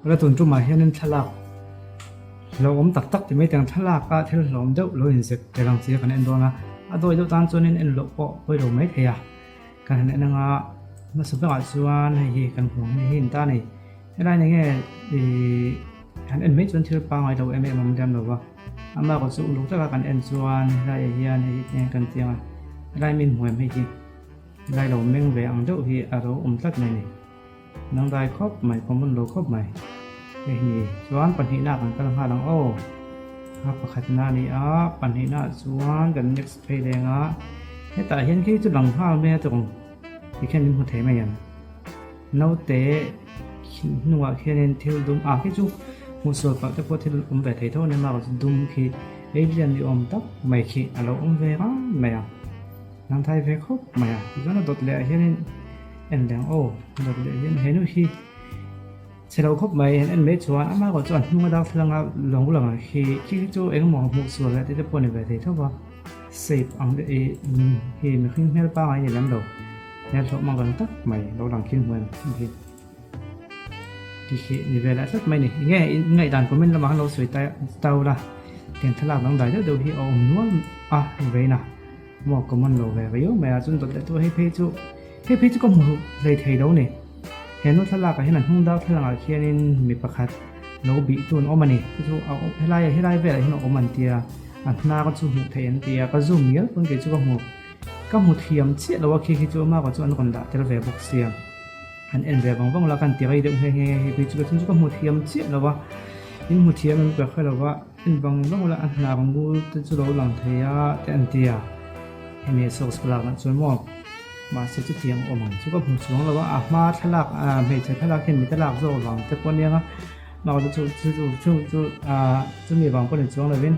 Ka tun tumah hianin thlalak hlauhawm tak tak ti mai teng thlalaka thil hlauhawm deuh lo inzep tel ang chi a kan en dawn a, a dawi deuh tan chuanin en loh pawh pawi lo mai thei a, kan han en anga hmasa berah chuan hei hi kan hmu ang hei hi in ta a ni helai ni nge ihh han en mai chuan thil pangngai lo em em a awm lem lo va amah erawh chu uluk taka kan en chuan helaiah hian hei hi eng kan ti ang a helai min hmu em hei hi helai lo meng ve ang deuh hi a lo awm tlat mai a ni. Dangdai khawp mai, common lo khawp mai. Hei hi ni. Chuan pahnihna kan kal nghal ang aw. A pakhatna a ni a, pahnihna chuan kan next phei leng a. Hetah hian khi chu lang nghal mai a tawng tikhian min hmu thei mai ang. Naute hnungah khianin thil dum ah khi chu hmuh sual palh te pawh thil awm ve thei tho a ni a, mahse dum khi alien ni awm tak mai khi a lo awm ve rang mai a. Nang thai ve khawp mai a, tichuan a dawt leh ah hianin en leh ang aw, a dawt leh hian henu hi chhe lo khawp mai an en mai chuan amah erawh chu a hnung a darthlalang a lawng lang ang khi khi hi chu engemaw hmuh sual leh tih te pawh a ni ve thei tho va, shape ang deuh ih hi mihring hmel pangngai a ni lem lo, hmel hlauh mang reng tak mai lo lang khin hmuh em khi ti khi ni ve leh tlat mai a ni, enge ngaihdan comment lamah khan lo sawi tau la tiang thlalak dangdai deuh deuh hi a awm nual a vein a. Maw common lo ve viau mai a, chuan dawt leh tu hei phei chu hei phei chu ka hmu hlei thei lo ni. He nu thlalak ah hian a hnung dau thlalak ah khianin mi pakhat lo bih tu an awm a ni. Chu chu a awm helai helai velah hian a awm an tia, a hnar chu hmuh theih an tia, ka zoom ngial pawn kei chu ka hmu ka hmu thiam chiah lo a khi khi chu amah erawh chu an rawn dah tel ve bawk sia. Han en ve vang vang la ka han ti rei deuh nghe nghe hei phei chu ka chu ka hmu thiam chiah lo a, in hmu thiam em ka hre lo va. En vang vang ula a hnar ngul te chu lo lang thei a te an ti a, hemi a socks ka lak nah chuan maw mahse chutiang awm ang chu ka hmu chuang lo a, a hma thlalak ah hmeichhe thlalak hian mite lak zawk vang te pawh aniang a mahse chu chu chu chu chu ah chumi vang pawh ni chuang lovin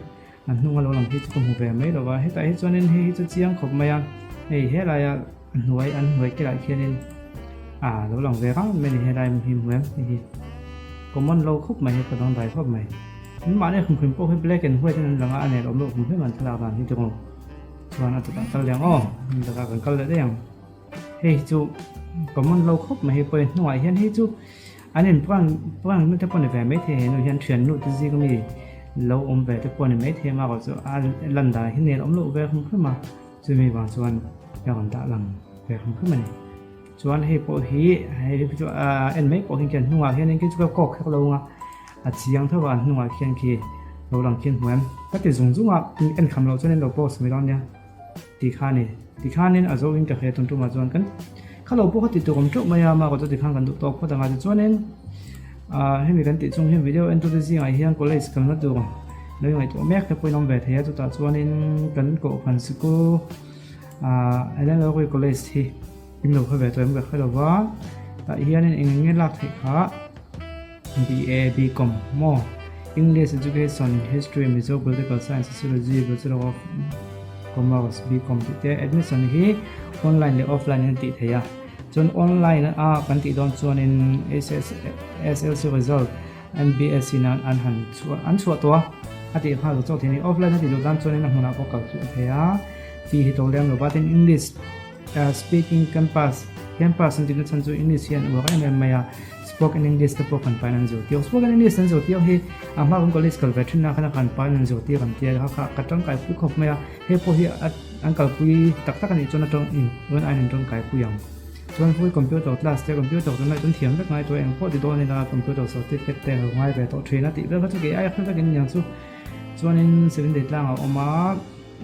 a hnung a lo lang hi chu ka hmu ve mai lo va, hetah hi chuanin hei hi chu chiang khawp mai a, hei helai a hnuai an hnuai kilh ah khianin ah lo lang ve rang mai a ni helai hi hmu em hei hi common lo khawp mai hei ka dangdai khawp mai. An mahni hrim hrim pawh hi black and white in an lang a, a nen awm loh hrim hrim an thlalak dan hi chu chuan a chutah kal leh ang aw, chutah kan kal leh daih ang. Hei hi chu common lo khawp mai hei pawh hi hnungah hian hei chu an in prank prank na te pawh ni ve maithei henu hian thiannu te zing ami lo awm ve te pawh ni maithei a mahrawh chu a lan dan hi nen awm loh ve hrim hrim a, chumi vang chuan a rawn dah lang ve hrim hrim a ni. Chuan hei pawh hi hei chu en mai pawh hi khian hnungah hianin khi chu ka kawk kher lo ang a. A chiang tho a, an hnungah khian khi lo lang khian hmu em? Ka ti zung zung a, en kham loh chuan in lo post mai dawn nia ti kha a ni. Tikhanin a zo in ka hre tum tumah chuan kan kha lo pawh kha ti tur awm teuh mai a, amah erawh chu tikhan kan duh tawk phawt ang a. Tichuanin ah hemi kan tih chung hian video en tute zingah hian college kalna tur lo ingaihtuah mek te pawh in awm ve thei a, chutah chuanin kan kohhran sikul ah Ellen College hi In lo khaw ve tawh em ka hre lo va, tah hianin eng eng nge lak theih kha BA, BCom maw English Education, History, Mizo Political Science, Sociology, Bachelor of Commerce, BCom tih te admission hi online leh offline in a tih theih a, chuan online a kan tih dawn chuanin SSLC result MBSC nan an han chhuah an chhuah tawh a, a tih nghal zawk thei a ni, offline a tih duh tan chuanin a hmunah pawh kal chu a thei a, fee hi to lem lo va tin English. Speaking campus, Campus an tihna chhan chu English hi an uar em em mai a, Spoken English te pawh kan pain an zirtir. Spoken English an zirtir hi a hma kan college kal ve thinna khan a kan pain an zirtir an tia kha kha ka tangkaipui khawp mai a, hei pawh hi an kalpui tak tak a nih chuan a tawng in rawn aiin an tangkaipui ang. Chuan full computer class te computer chu ngaih chuan thiam vek ngai tawh eng pawh ti dawn ila computer certificate te a lo ngai ve tawh thin a tih vel kha chu kei aia hre vekin niang chu. Chuanin seven day tlangah a awm a,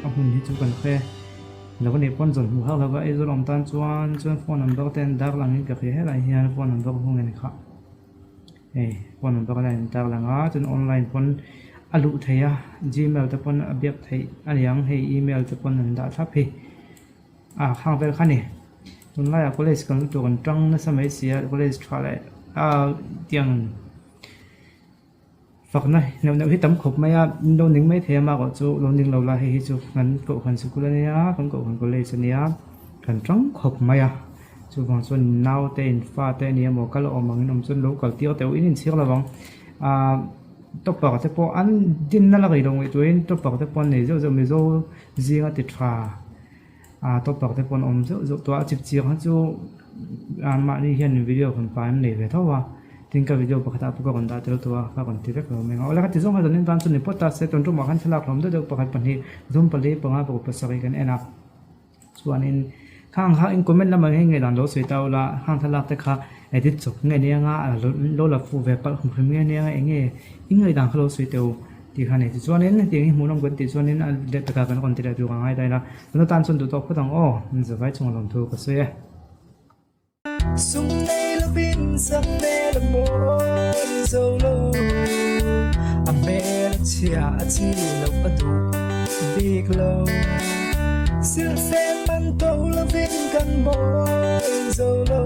a hmun hi chu kan hre. Lo ka neih pawn zawn hmuh hauh lova Aizawl awm tan chuan chuan phone number te an dar langin ka hria helai hian phone number hung en kha hei phone number lai an tar lang a chuan online pawn a luh theih a gmail te pawn a biak theih a niang hei email te pawn an dah thlap hi a khang vel kha ni tunlaiah college kan lutuk an tang nasa mai si a college tha leh a tiang. Fakna neuh neuh hi tam khawp mai a, in lo ning mai thei a mahrawh chu lo ning lo la hei hi chu kan kohhran sikul a nia kan kohhran college a nia kan tang khawp mai a chuvang chuan nau te in fa te a ni emaw kal awm ang in awm chuan lo kal tir teuh in inchhir lo vang ah topper te pawh an dinna la rei lo ngaihtuahin topper te pawh an nei zeuh zeuh mizo zinga ti tha ah topper te pawh an awm zeuh zeuh tawh a chipchiar kha chu an mahni hian video kan pa an nei ve tho a. Tin ka video pakhat ah pawh ka rawn dah tel tawh a, ka rawn ti vek lo mai ang a. Awle ka ti zawng kha zanin tan chu ni phawt ta se, tun tumah khan thlalak hlawm deuh deuh pakhat pahnih pathum pali panga paruk pasarih kan en a. Chuanin khang kha in comment lamah hian ngaihdan lo sawi ta ula, khang thlalak te kha edit chawp nge nia nga lo la fuh ve palh hrim hrim nge nia nga eng nge i ngaihdan kha lo sawi teh u tih kha a ni. Tichuanin hetiang hi hmuhnawm kan tih chuanin a let takah kan rawn ti leh tur a ngai daih a, tuna tan chuan duh tawk phawt ang aw, zavai chunga lawmthu ka sawi e. Sum nei lovin sak hmel a mawi zo lo, a hmel a chhia a chi loh a duh bik lo. Silhfen man to lovin kan mawi zo lo.